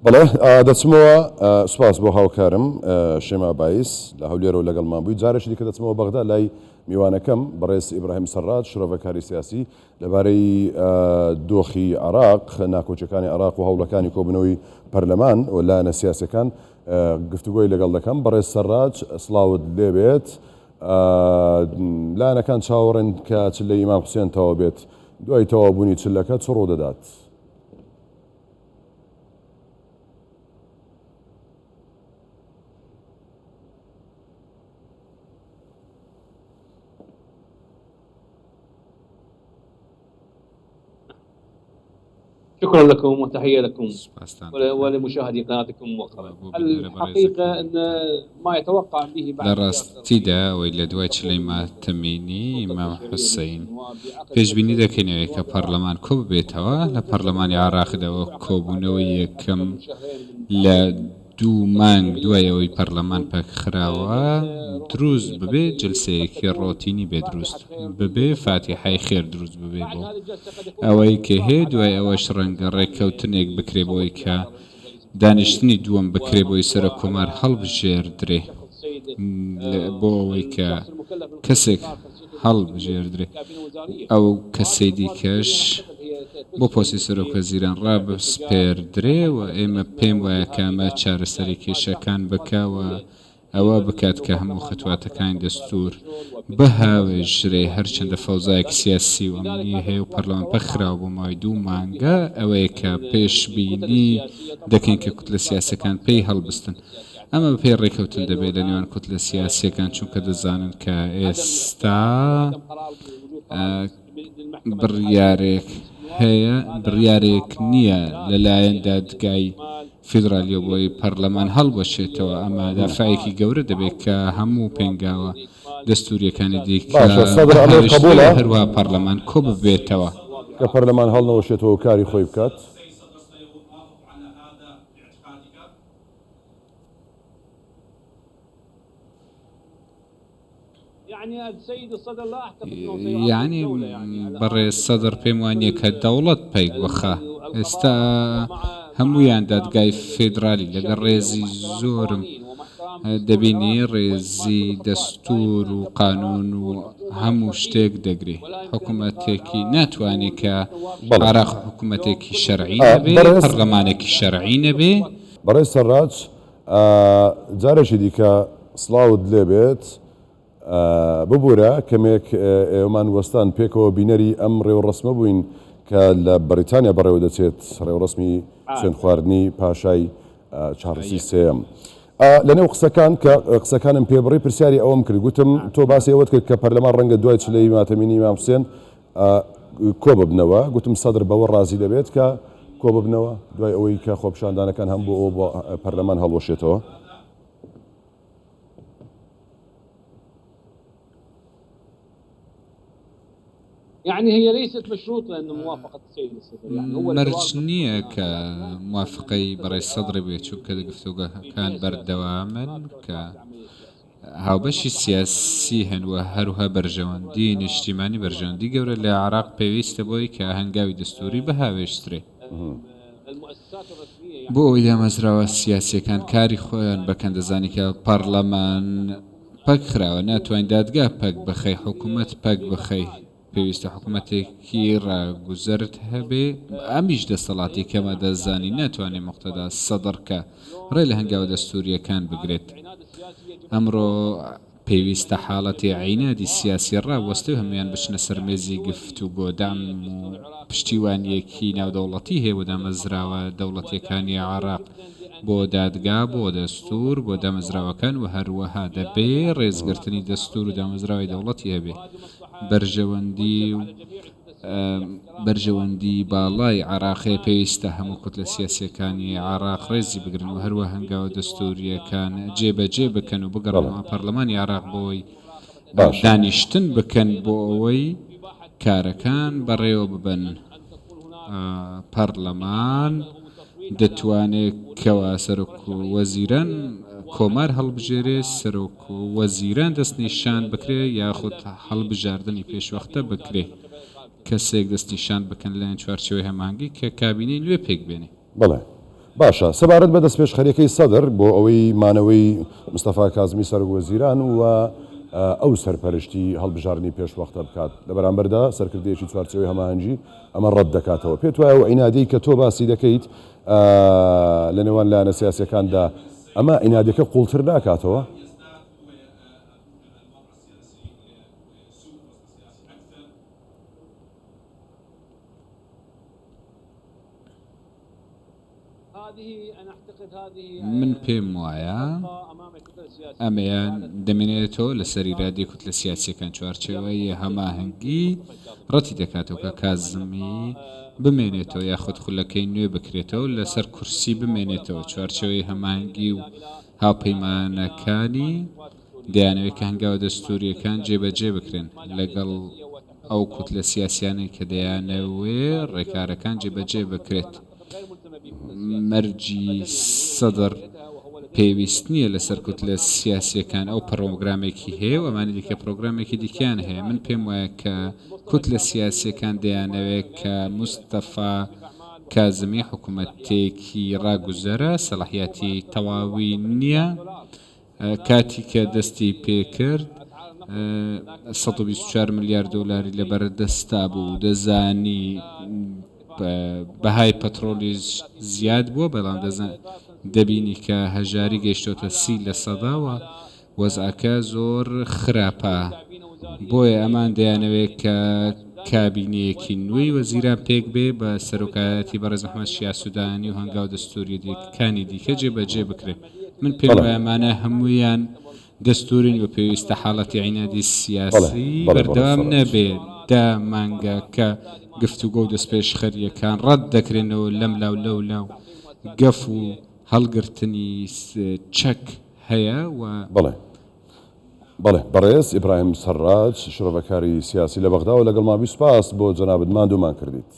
بەڵێ دەچمەوە سوپاس بۆ هاوکارم شێما بایس لە هەولێرەوە لەگەڵمان بووی جارێکی دیکە دەچمەوە بەغدا لای میوانەکەم بەڕێز ئیبراهیم سەڕاج شرۆڤەکاری سیاسی لەبارەی دۆخی عێراق ناکۆکیەکانی عێراق و هەوڵەکانی کۆبوونەوەی پەرلەمان و لایەنە سیاسەکان گفتوگۆی لەگەڵ دەکەم بەڕێز سەڕاج سڵاوت لێبێت لایەنەکان چاوەڕێن کە چلەی ئیمام حوسێن تەواو بێت دوای تەواوبوونی چلەکە چ ڕوودەدات؟ شكرا لكم وتحية لكم سوپاستان دەکەم ولمشاهدي قناتكم مؤخرا بۆ بینەرە الحقيقة بەڕێزەکانتان. أن ما يتوقع به لە بعد زيارة ڕاستیدا ئەوەی لە دوای چلەی تقوم ماتەمینی السلطة ئیمام التشريعية حوسەین مجلس النواب بعقد پێشبینی جلسة دەکەین ئەوەیە کە لمجلس النواب العراقي پەرلەمان کۆببێتەوە تكون لە الجلسة پەرلەمانی الأولى عێراقدا وەک تعقد بعد کۆبوونەوەی أكثر یەکەم من شهرين من لە تعقد دوو السلطة مانگ التشريعية دوای ئەوەی وتقوم پەرلەمان پەکخراوە جلسة دروست روتينية ببێ قد جلسەیەکی قد تكون ڕۆتینی بێ دروست فاتحة خير ببێ لمجلس فاتیحای النواب خێر دروست ببێ بعد بۆ هذه الجلسة قد يكون ئەوەی هناك کە اتفاق هەیە على دوای على ئەوەش عقد ڕەنگە جلسة ثانية ڕێککەوتنێک بکرێ بۆی للتصوت فيها کە على رئيس المجلس التشريعي دانیشتنی دووەم بکرێ بۆی سەرۆک وعلى کۆمار هەڵبژێردرێ شخص السيد بۆ ئەوەی کە الشخص المكلف من قبل کەسێک اختار تنسيق هەڵبژێردرێ كابينة وزارية ئەو وهذه کەسەی الخطوات دیکەش الدستورية أعتقد هي بۆ تسهم پۆستی سەرۆک في وەزیران ارتجال ڕابسپێردرێ و مرحلة ئێمە الأزمة پێم وایە والذهاب کە ئەمە إلى چارەسەری يعني ما کێشەکان يسمى بکا و الخطوات الدستورية في ئەوە ظل بکات أنه کە هەموو برلمان معطل خەتواتەکانی أكثر من ثلاثة دەستور أشهر وبدء بهاوێژرێ السياسية هەرچەندە وتحليل فەوزایەکی مستجداته سیاسی و لذلك ئەمنی هذه هەیە و الخطوات پەرلەمان تتوقع پەکخراوە بۆ ماوەی دوو أن تقوم مانگە بها ئەوەیە کە ال- الكتل پێشبینی السياسية طبعا دەکەین هذا کە يتم کوتلە إطلاق سیاسەکان اتفاق پێی سياسي بين هەڵبستن الكتل السياسية ئەمە أعتقد بەپێی ڕێکەوتن لأنه دەبێت لە نێوان الآن کوتلە سیاسیەکان چونکە دەزانن کە عدم ئێستا اختيار أو عدم قرار بوجود قرار للمحكمة الاتحادية بڕیارێک مجلس النواب هەیە هذا بڕیارێک أعطى نییە لا لەلایەن شرعية دادگای لاستكمال فیدرالیەوە بقية بۆی پەرلەمان الخطوات هەڵبوەشێتەوە الدستورية ئەمە دافعێکی والإجراءات گەورە دەبێت وعودة کە مجلس هەموو النواب پێنگاوە لإكمال دەستوریەکانی جلساته دیکە باشە سەدر ئەمەی بهاوێژرێ قبوڵە؟ هەروەها پەرلەمان کۆ ببێتەوە. کە پەرلەمان هەڵنەوەشێتەوە و کاری خۆی بکات؟ یەعنی بەڕێز سەدر پێم وانیە کە دەوڵەت پەیک بخا ئێستا هەموویان دادگای فیدرالی لەگەڵ ڕێزی زۆرم دەبینی ڕێزی دەستور و قانون و هەموو شتێک دەگری حکوومەتێکی ناتوانێ کە بەڵێ. عراق حکوومەتێکی شەرعی نەبێ بەڕێز پەرلەمانێکی شەرعی نەبێ. بەڕێز سەرراج جارێکی دیکە سڵاوت لێبێت. ببورە کەمێک ئێوەمان وەستان پێکەوە بینەری ئەم ڕێوڕەسمە بووین کە لە بەڕیتانیا بەڕێوە دەچێت، ڕێوڕەسمی سوێندخواردنی پاشای چارلسی سێیەم. لەنێو قسەکان کە قسەکانم پێبڕی پرسیاری ئەوەم کرد گوتم تۆ باسی ئەوەت کرد کە پەرلەمان ڕەنگە دوای چلەی ماتەمینی ئیمام حوسێن کۆببنەوە، گوتم سەدر بەوە ڕازی دەبێت کە کۆببنەوە دوای ئەوەی کە خۆپیشاندانەکان هەم بۆ ئەوە بۆ پەرلەمان هەڵوەشێتەوە؟ مەرج نییە کە موافقەی بەڕێز سەدڕی بێت، چونکە گفتوگۆکان بەردەوامن کە هاوبەشی سیاسی هەن و هەروها بەرژەوەندی نیشتیمانی بەرژەوەندی گەورە لە عێراق پێویستە بۆی کە هەنگاوی دەستووری بهاوێژترێ. بۆ ئەوەی دامەزراوە سیاسییەکان کاری خۆیان بکەن دەزانی کە پەڕلەمان پەک خراوە ناتوانین دادگا پەک بخەی حکوومەت پەک بخەی پێویستە حکوومەتێکی ڕاگوزەرت هەبێ ئەمیش دەسەڵاتی کەمە دەزانی ناتوانێ موقتەدا سەدڕ کە ڕێ لە هەنگاوە دەستوورییەکان بگرێت ئەمڕۆ پێویستە حاڵەتی عینادی سیاسی ڕابوەستێ و هەموویان بچنە سەر مێزی گفتوگۆ، دەعم و پشتیوانییەکی ناودەوڵەتی هەیە بۆ دامەزراوە دەوڵەتییەکانی عێراق، بۆ دادگا، بۆ دەستوور، بۆ دامەزراوەکان و هەروەها دەبێ ڕێزگرتنی دەستوور و دامەزراوەی دەوڵەتی هەبێ. بەرژەوەندی و بەرژەوەندی باڵای عێراق هەیە، پێویستە هەموو کوتلە سیاسییەکانی عێراق ڕێزی بگرن و هەروەها هەنگاوە دەستوورییەکان جێبەجێ بکەن و بگەڕێنەوە پەرلەمانی عێراق بۆ ئەوەی دانیشتن بکەن بۆ ئەوەی کارەکان بەڕێوە ببەن. پەرلەمان دەتوانێت کەوا سەرۆک وەزیران کۆمار هەڵبژێرێ، سەرۆک وەزیران دەستنیشان بکرێ یاخود هەڵبژاردنی پێشوەختە بکرێ، کەسێک دەستنیشان بکەن لەلایەن چوارچێوەی هەماهەنگی کە کابینەی نوێ پێک بێنێ. بەڵێ. باشە سەبارەت بە دەستپێشخەریەکەی سەدر بۆ ئەوەی مانەوەی مستەفا کازمی سەرۆک وەزیران و ئەو سەرپەرشتی هەڵبژاردنی پێشوەختە بکات، لە بەرامبەردا سەرکردەیەکی چوارچێوەی هەماهەنگی ئەمە ڕەت دەکاتەوە. پێت وایە ئەو عینادەی کە تۆ باسی دەکەیت لە نێوان لایەنە سیاسیەکاندا ئەمە عینادەکە قوڵتر ناکاتەوە؟ من پێم وایە ئەمەیان دەمێنێتەوە لەسەر ئیرادەی کوتلە سیاسیەکان چوارچێوەی هەماهەنگی ڕەتی دەکاتەوە کە کازمی بمێنێتەوە یاخود خولەکەی نوێ بکرێتەوە لەسەر کورسی بمێنێتەوە چوارچێوەی هەماهەنگی و هاوپەیمانەکانی دەیانەوێت کە هەنگاوە دەستوورییەکان جێبەجێ بکرێن، لەگەڵ ئەو کوتلە سیاسیانەی کە دەیانەوێ ڕێکارەکان جێبەجێ بکرێت. مەرجی سەدر پێویست نییە لەسەر کوتلە سیاسییەکان، ئەو پڕۆگرامێکی هەیە و ئەمانی دیکە پڕۆگرامێکی دیکەیان هەیە. من پێم وایە کە کوتلە سیاسییەکان دەیانەوێت کە مستەفا کازمی حکومەتێکی ڕاگوزەرە، سەلاحیاتی تەواوی نییە. کاتی کە دەستی پێکرد 124 ملیار دۆلاری لەبەردەستا بوو دەزانی بەهای پەترۆلیش زیاد بووە بەڵام دەبینی کە هەژاری گەیشتۆتە سی لە سەداوە وەزعەکە زۆر خراپە بۆیە ئەمان دەیانەوێت کە کابینەیەکی نوێی وەزیران پێک بێ بە سەرۆکایەتی بەڕێز محەمەد شیاع سودانی و هەنگاو دەستوورییەکانی دیکە جێبەجێ بکرێن. من پێم وایە ئەمانە هەموویان دەستوورین و پێویستە حاڵەتی عینادی سیاسی بەردەوام نەبێ. دە مانگە کە گفتوگۆ و دەستپێشخەرییەکان ڕەت دەکرێنەوە لەملا و لەولا و گەف و هەڵگرتنی چەک هەیە و. بەڵێ بەڵێ بەڕێز ئیبراهیم سەڕاج شرۆڤەکاری سیاسی لە بەغداوە لەگەڵمان بووی سوپاس بۆ جەنابت ماندوومان کردیت.